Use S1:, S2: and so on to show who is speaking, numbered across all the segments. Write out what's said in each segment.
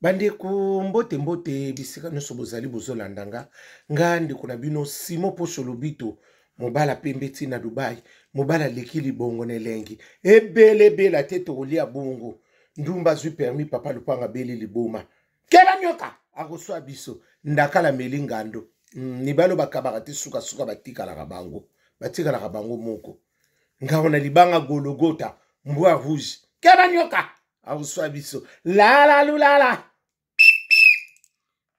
S1: Bandeko, mbote mbote bisika nyonso bozali bozolanda nga. Nga ndeko na bino Simon Posho Lobito, mobala pembe ti na Dubai, mobala aleki libongo na elengi ebele ebela te, tokolia bongo. Ndumba azwi permis, papa lupanga abeli liboma, keba nyoka akoswa biso, ndakala meli ngando. Mibalo bakabaka te, sukasuka batikalaka bango, batikalaka bango moko. Ngango na libanga Gologota, mbwa rouge, keba nyoka akoswa biso, lala lulala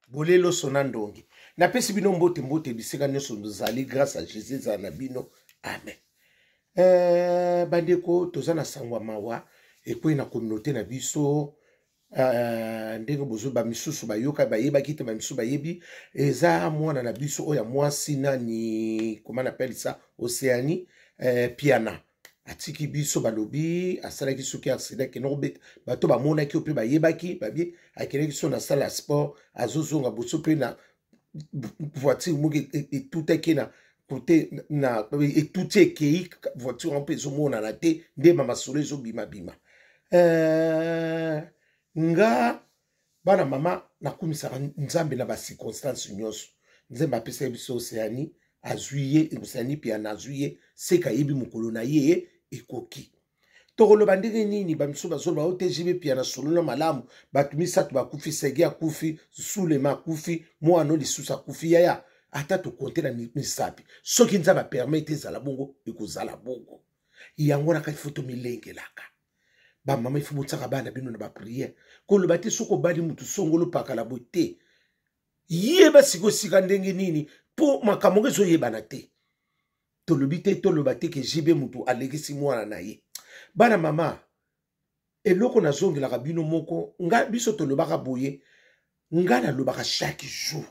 S1: bolelo sona ndongi. Napesi bino mbote mbote bisika nyonso bozali, grâce à Jésus ezala na bino, amen. Bandeko, toza na sango ya mawa ekwei na communauté na biso. Ndenge bozo bamisusu bayoka bayebaki te, bamisusu bayebi, eza mwana na biso oyo ya mwasi nani, comment on appelle ça, Océanie Piana atiki biso. Balobi asalaki soki accident, akende kobeta, bato bamonaki yo mpe bayebaki, babi akendaki so na salle ya sport, azozonga boso mpe na voiture moko etutaki na kote na etuti, ekei voiture yango mpe ezomonana te, nde bamasolo ezobimabima. Nga bana mama, nakumisaka Nzambe na bacirconstance nyonso. Nzambe apesaki biso Océanie, azwi ye Océanie Piana, azwi ye seka, ayebi mokolo na ye ekoki. Tokoloba ndenge nini? Bamisusu bazoloba o te JB Piana solola malamu, bato misato bakufi, Sege akufi, Sulema akufi, mwana lisusu akufi. Yaya, ata tokonte na misapi, soki Nzambe apermete ezala bongo, ekozala bongo. Yango wana kaka ifo tomilengelaka. Bamama, ifo botiaka bana bino na bapriere. Koloba te soki obali motu songolo pakala boye te, yeba sikoyo esika ndenge nini, mpo makambo ngo ezoyebana te. Tolobi te, toloba te ke JB motu alekisi mwana na ye. Bana mama, eloko nazongelaka bino moko, nga biso tolobaka boye, nga nalobaka chaque jour,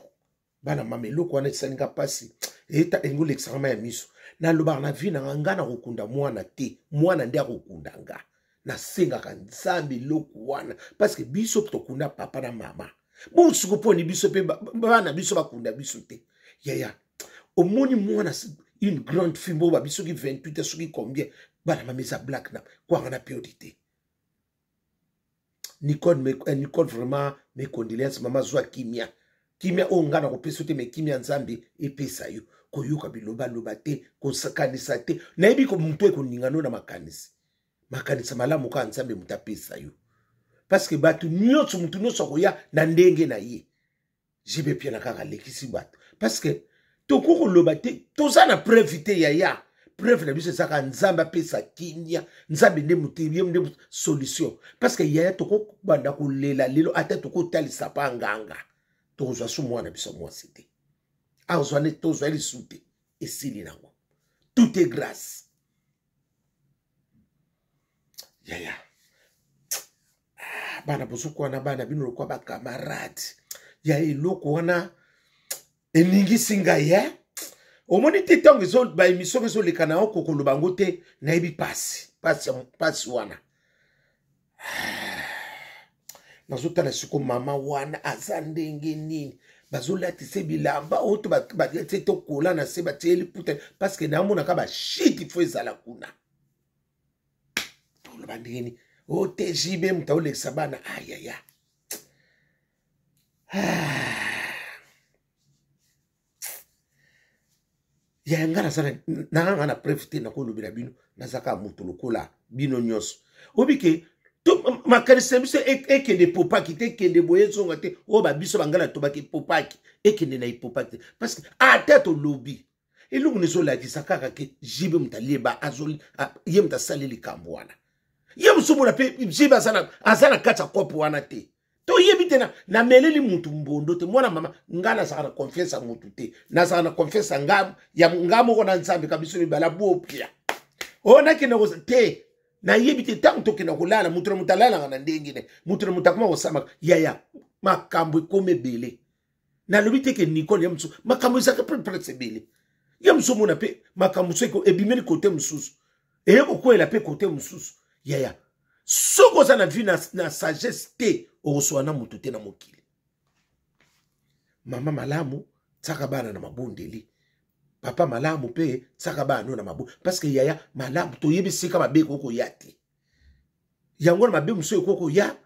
S1: bana mama, eloko wana esali nga mpasi, eyeta engolekisaka ma ya miso. Nalobaka na vi na nga, nga nakokunda mwana te, mwana nde akokunda nga. Nasengaka Nzambe eloko wana, parce que biso tokunda papa na mama, bonsuku mponi biso mpe bana biso bakunda biso te. Yaya, omoni mwana une grande fille moko babi soki 28, soki combien, bana mama, eza black na kwanga na priorité. Nicole, Nicole, vraiment mes condoléances mama, zwa kimia, kimia oyo ngai nakopesa te, me kimia Nzambe epesa yo. Koyoka bilobaloba te, kokanisa te, nayebi ko motu ekoningano na makanisi, makanisi malamu kaka Nzambe moto apesa yo, parce que bato nyonso, motu nyonso akoya na ndenge na ye. JB Piana kaka alekisi bato, parce que tokoki koloba te, toza na preuve te. Yaya, preuve na biso ezaka Nzambe apesa kimia, Nzambe nde moto, ye nde solution. Parce que yaya, tokobanda kolela lelo, ata tokotalisa pa nganga, tokozwa su mwana biso mwasi te, azwa ne tozwa lisu te, esili nango. Tout est grâce, yaya. Bana bozokuwa na bana bino lokwa bakamarade ya eloko wana eningisi ngai. Omoni te ntango baemission ezoleka na yo, kokoloba yango te, nayebi pasi pasi pasi wana. Nazotala siko mama wana aza ndenge nini, bazolatisa bilamba oyo to batie tokola na se, batie liputa, parce que namonaka bashiti fo ezala kuna. Toloba ndenge nini? O te JB moto aolekisa bana, ayaya. Ya nga naza nanga na preuve te, nakolobela bino, naza kaka moto lokola bino nyonso. Oyebi ke makanisi na biso ekende epopaki te, ekende boye ezonga te, oyo babiso bangala tobaki epopaki, ekende na epopaki te, parce que ata tolobi eloko na ezolakisa kaka ke JB moto alieba, ye moto asali likambo wana, ye mosu mona mpe JB aza na kati ya kope wana te. Toyebi te, nameleli mutu mbondo te. Mwana mama, nga nazalaka na confiance ya mutu te, nazalaka na confiance ya nga, ya nga moko na Nzambe ka biso mibala bopia oyo nakende te. Nayebi te ntango tokenda kolala, mutu na mutu alalaka na ndenge ne, mutu na mutu akoma kosamaka. Yaya, makambo ekoma ebele. Nalobi te ke Nicole ya mosusu, makambo ezalaka mpe prese ebele. Ya mosusu omona mpe makambo mosusu ebimeli kote mosusu, eye kokwela mpe kote mosusu. Yaya, soki oza na vie na sagesse te, okoswa na motu te na mokili. Mama malamu, tiaka bana na mabondeli. Papa malamu mpe, tiaka bana na mabondeli, parce que yaya malamu, toyebi sika mabe ekokoya te. Yango na mabe mosusu ekokoya.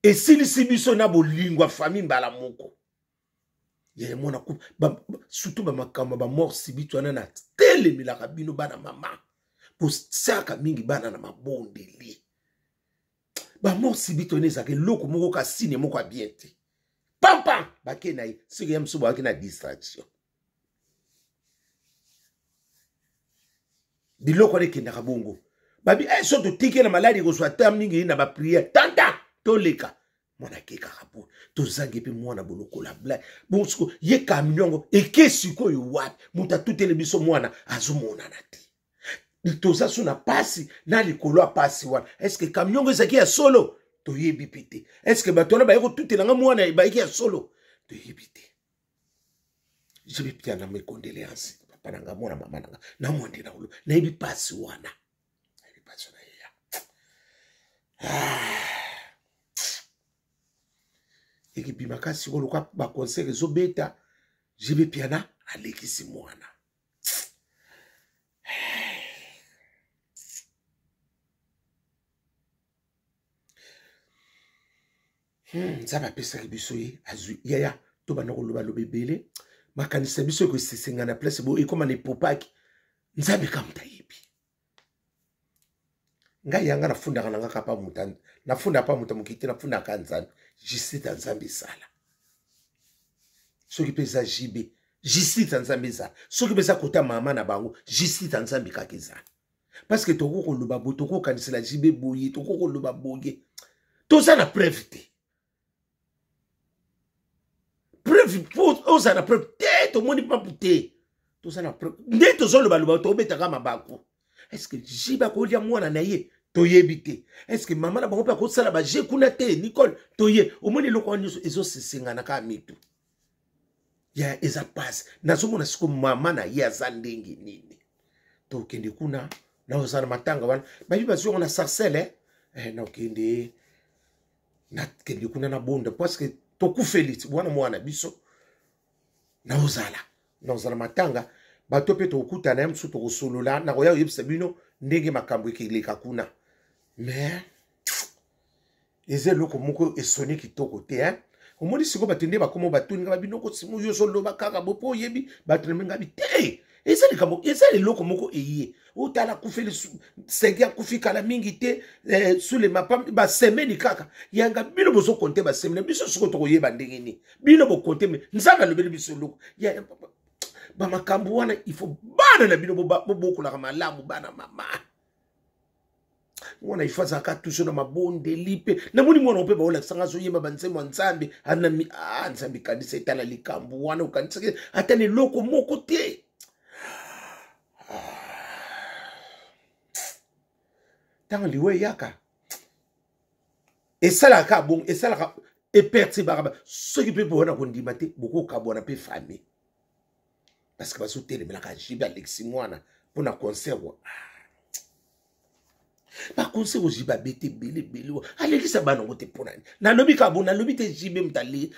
S1: Esilisi biso na bolingo ya famille mbala moko. Yaya mwana ku ba, surtout ba makambo ba mort subite wana na telemelaka bino bana mama. Bosaka mingi bana na mabondeli. Ba mort subite wana ezalaka eloko moko ka signe moko ya bien te. Pampa bake na ye soki ya mosusu bayaki na distraction. Biloko wana ekendaka bongo. Babi eh, so totiki na maladi ekozwa ta mingi na ba prière tanta toleka mwana akekaka po tozangi mpe mwana bolokola bla bongo siko ye camion yango eke sikoyo wapi moto atuteli biso mwana azomonana te toza so na pasi na likolo ya pasi wana estce camion yango ezalaki ya solo toyebi mpe te estce bato wana baye kotutela nga mwana bayaki ya solo toyebi te je vais pia na mes condoléances papa na nga mwana mama na nga na mwande na olo nayebi pasi wana nayebi pasi wana yeya ah. Ekibima kasi sikoyo lokwa baconcert ezobeta JB Piana alekisi mwana. Nzambe apesaki biso ye azwi yaya tobanda kolobaloba ebele makanisi na biso ekosesenga na place boye ekóma na epopaki nzambe ka moto ayebi ngai yanga nafundaka na nga kapa moto nafunda pa moto mokili te nafundaka nzambe justice ya nzambe esala soki mpe eza jb justice ya nzambe ezala soki mpe eza kota mama na bango justice ya nzambe kaka ezala parce que tokoki koloba boye tokoki kokanisela JB boye tokoki koloba boye toza na preuve te preuve mpo ozala na preuve te tomoni papu te toza na preuve nde tozolobaloba tobetaka mabaku est ce que JB akolia mwana na ye toyebi te est ce que mama na bango mpe akosala baje kuna te Nicole toye omoni eloko wana nyonso ezosesengana kaka mitu ya eza pasi nazomona siko mama na ye aza ndenge nini tokende kuna naozala matanga wana bayebi bazwi yango na sarcelle eh? Eh, nakende nakende kuna na bonda parce que tokufeli wana mwana biso naozala naozala matanga bato mpe tokokutana ye mosusu tokosolola nakoya koyebisa bino ndenge makambo ekeleka kuna mais eza eloko moko esoni kitoko te hein? Omoni sikoyo bato nde bakoma batuni nga babino kosimu yo ozoloba kaka bo mpo oyebi bato na mingabi te eza likambo eza eloko moko eye otala akufeli sege akufi kala mingi te eh, sulema basemeni kaka yanga bino bozokonte basemeni biso sikoyo tokoyeba ndenge nini bino bokonte me nzambe alobeli biso eloko bamakambo wana il faut bana na bino bobokolaka malamu bana mama mwana ifo azalaka toujours na mabondeli mpe namoni mwana mpe baolakisa nga azoyemba banzembo ya nzambe anami ah, nzambe kanisa etala likambo wana okanisaki ata na eloko moko te ntango liwa eyaka esalaka bongo esalaka eperturbaka soki mpe bowana kondima te bokokabwana mpe famille parce que bazotelemelaka JB alekisi mwana mpo na concert wa baconcert oyo JB abeti ebele ebele alekisa bana yango te mpo nani nalobi kaka bo nalobi te JB moto ale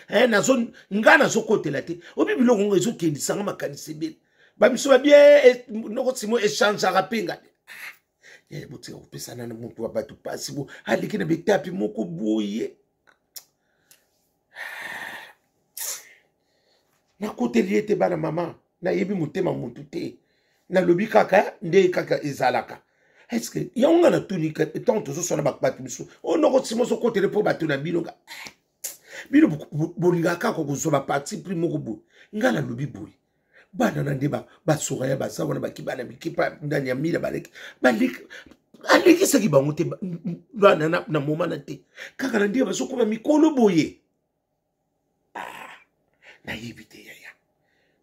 S1: nga nazokotela te obi biloko ngo ezokendisanga makanisi ebele bamiso babie noko simo echangeaka mpe nga botika kopesana na moto wa bato mpasi bo aleki na betapi moko boye nakoteli ye te bana mama nayebi motema motu te nalobi kaka nde kaka ezalaka estce yango nga natuni ntango tozoswana bato biso oyo noko nsima ozokotele mpo bato na bino nga bino bolingaka kaka kozwa baparti pris moko boye nga nalobi boye bana na nde basoraya baza wana baki bana mike ndani ya mila baleki baleki alekisaki bango te bana na, na moma na te kaka na ndenge bazokoma mikolo boye ah, nayebi te yaya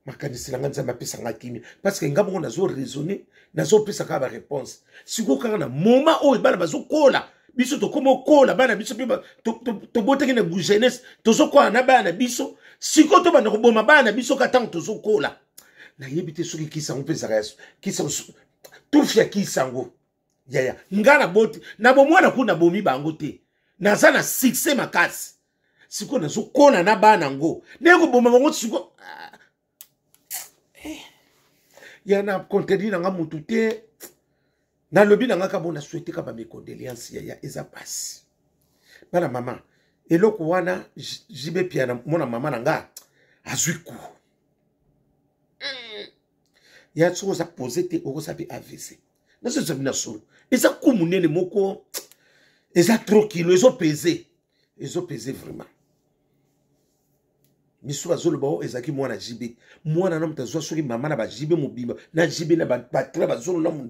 S1: makanisi na ngai nzambe apesa ngai kimia parce que ngai moko nazo raisonne nazopesa kaka bareponse sikoyo kaka na moma oyo bana bazokola biso tokoma okola bana biso mpe tobotaki na jeunesse tozokola na bana na biso sikoyo tobanda koboma bana na biso ka ntango tozokola nayebi te soki kisi yango mpe ezalaka ya kisi tufi ya kisi yango yaya nga naboti na bomwana kuna nabomi bango te naza na succès makasi sikoyo nazokola na bana yango ndenge koboma bango sikoyo ah. eh. ya na contredit na nga mutu te nalobi na nga kabo na souhaite ka ba mes condoléances yaya eza pasi bana mama. Eloko wana JB Piana mwana mama na nga azwi ku ya soki oza pose te okosa mpe avc nazo eza bina solo eza ku monene moko eza trop kilo ezopese ezopese vraiment misu bazoloba o ezalaki mwana JB mwana na moto azwa soki mama na ba JB mobimba na JB na batra bazolo na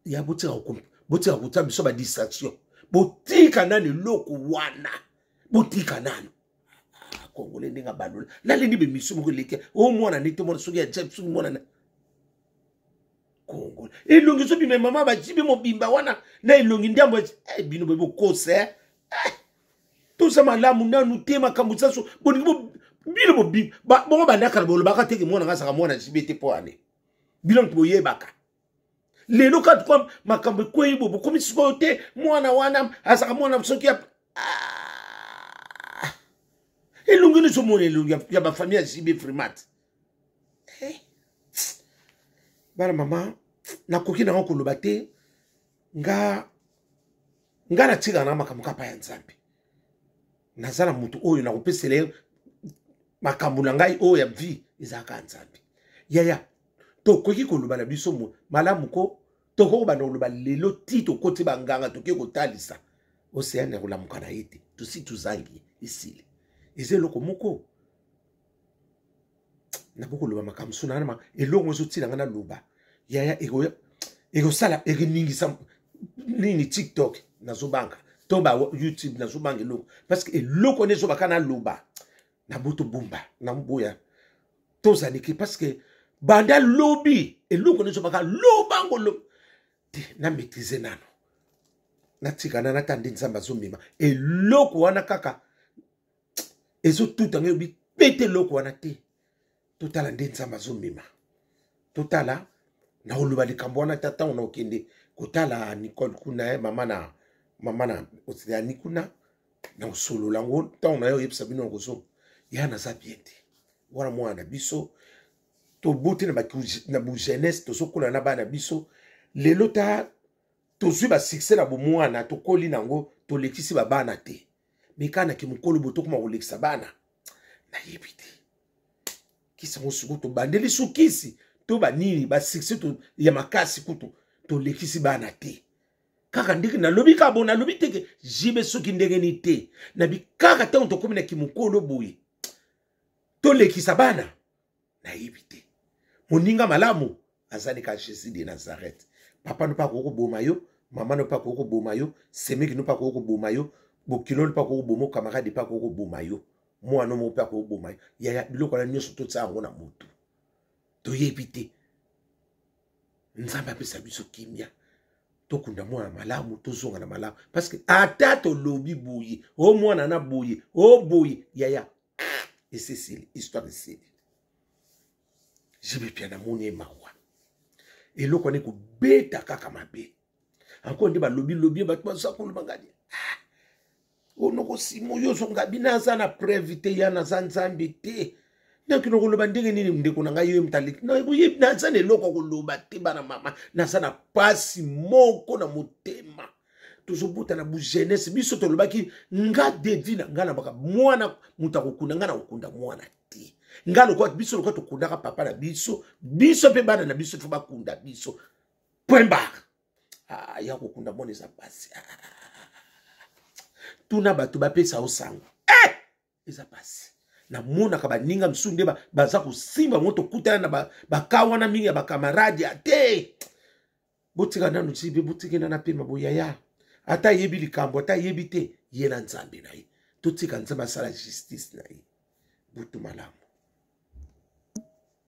S1: ya botika botika kotia biso ba distraction botika nanu eloko wana botika nanu ah, kongole ndenge abalola nalindi bemission moko eleki o mwana nde te mwana soki ya jab soki mwana na kongole elongi ezobima mama bajibe mobimba wana na elongi ndambo eh, bino boye bokosa eh? eh, toza malamu nanu te makambo saso bolingi bino bongo bandakala bolobaka teke mwana nga azaka mwana jibe te mpo ane bino moto boyebaka lelo kaka kwa makambo ekwei bo bokomi sikoyo te mwana wana azalaka mwana soki ya ah! elongi nini ozomona elongi ya bafamille ya jibe frimat eh. Bana mama, nakoki nango koloba te. Nga nga natikaka na makambo kapa ya Nzambe. Naza na moto oyo nakopesela ye makambo na ngai oyo ya vie, ezalaka ya Nzambe. Yaya, tokoki koloba na biso malamu ko tokoki kobanda koloba lelo ti tokoti banganga tokoki kotalisa oseane ya kolamuka na ye te. Tosi tozangi esili, eza eloko moko nakoki koloba makambo mosusu na eloko ezotina ngai naloba. Yaya, ekosala ekoningisa nini TikTok, nazobanga to ba YouTube, nazobanga eloko parce que eloko wana ezobaka naloba nabutu bumba naboya tozaliki parce que banda lobi eloko wana ezobaka lobango lo te na maîtrise nano natika na nata nde Nzambe azomema eloko wana kaka ezotuta ngai yobi pete eloko wana te. Totala nde Nzambe azomema, totala na koloba likambo wana ta ntango na okende kotala Nicole kuna, mama na mama na Oceani kuna, na kosolola yango ntango na ye oyebisa bino na kozonga ya naza bien te. Wana mwana na biso toboti na bujeunesse, tozokola na bana biso lelo ta tozwi basuccès na bomwana, tokoli nango, tolekisi babana te. Mekanaki mokolo bo tokoma kolekisa bana, nayebi te kisi yango sikoyo tobandeli su kisi to banini basuccès ya makasi kutu tolekisi bana te. Kaka ndenge nalobi kaka bo nalobi teke jibe soki ndenge ni te nabi kaka ntango tokomi na kimokolo boye tolekisa bana, nayebi te. Moninga malamu azali ka Jésus de Nazareth. Papa no mpe akoki koboma yo, mama no mpe akoki koboma yo, semeki no mpe akoki koboma yo, bokilo no mpe akoki koboma yo, camarade mpe akoki koboma yo, mwana moko mpe akoki koboma yo. Yaya, biloko wana nyonso totia yango na motu, toyebi te. Nzambe apesa biso kimia, tokunda mwana malamu, tozonga na malamu parce que ata tolobi boye o mwana na boye o boye, yaya, esesili histoire esili. Jibe pia namoni ye mawa, eloko wana ekobeta kaka mabe encore nde balobi lobi bato baza koloba ngadi ah, onoko simo yo ozonga bino aza na preuve te, ya naza Nzambe te nakino koloba ndenge nini ndeko na ngai yo mtaleki naza na eloko ya koloba te. Bana mama, naza na pasi moko na motema. Tozobota na bujeunesse biso tolobaki nga devi na ngai na baka mwana moto akokunda ngai na kokunda mwana te. Nga lokola biso lokola tokundaka papa na biso, biso mpe bana na biso fo bakunda biso, point barre. Ah, ya kokunda mwana eza pasi. Ah, tuna bato bapesa yo sango eh! Eza pasi. Namonaka baninga mosusu nde baza kosimba bango, tokutana na baka wana mingi ya bakamarade ya te. Botika nanu jibe, botika nana pema boyaya, ata ayebi likambo ata ayebi te, ye na Nzambe na ye. Totika Nzambe asala justice na ye. Butu malamu.